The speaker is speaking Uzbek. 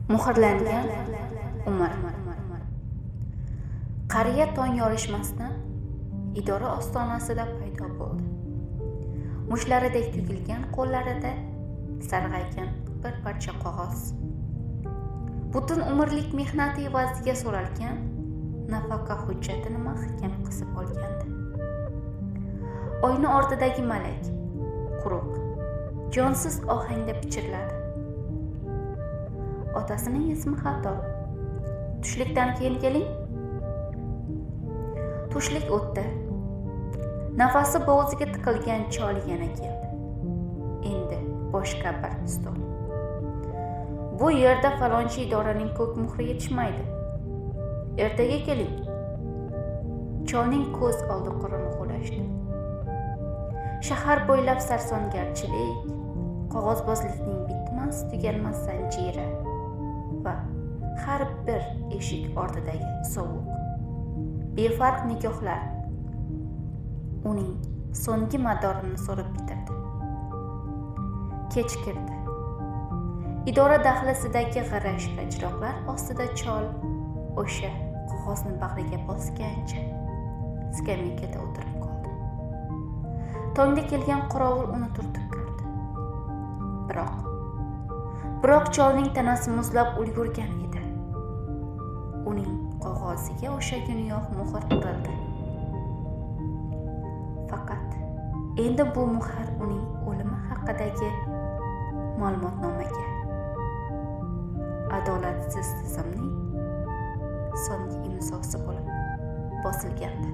Muhrlangan umr. Qariya tong yorishmasdan idora ostonasida paydo bo'ldi. Mushtlaridek tugilgan qo'llarida sarg'aygan bir parcha qog'oz. Butun umrlik mehnati evaziga so'ralgan nafaqa hujjatini mahkam qisib olgandi. Oyna ortidagi malak quruq, jonsiz ohangda pichirladi. Otasining ismi xato. Tushlikdan keyin keling. Tushlik o'tdi. Nafasi bo'g'ziga tiqilgan chol yana keldi. Endi boshqa bir stol. Bu yerda falonchi idoraning ko'k muhri yetishmaydi. Ertaga keling. Cholning ko'z oldi qorong'ulashdi. Shahar bo'ylab sarsongarchilik, qog'ozbozlikning bitmas tuganmas zanjiri va har bir eshik ortidagi sovuq, befarq nigohlar uning so'nggi madorini so'rib bitirdi. Kech kirdi. Idora dahlizidagi g'ira-shira chiroqlar ostida chol o'sha qog'ozni bag'riga bosgancha skameykada o'tirib qoldi. Tongda kelgan qorovul uni turtib ko'rdi. Biroq cholning tanasi muzlab ulgurgan edi. Uning qog'oziga o'sha kuniyoq muhr urildi. Faqat endi bu muhr uning o'limi haqidagi ma'lumotnomaga, adolatsiz tizimning so'nggi imzosi bo'lib bosilgandi.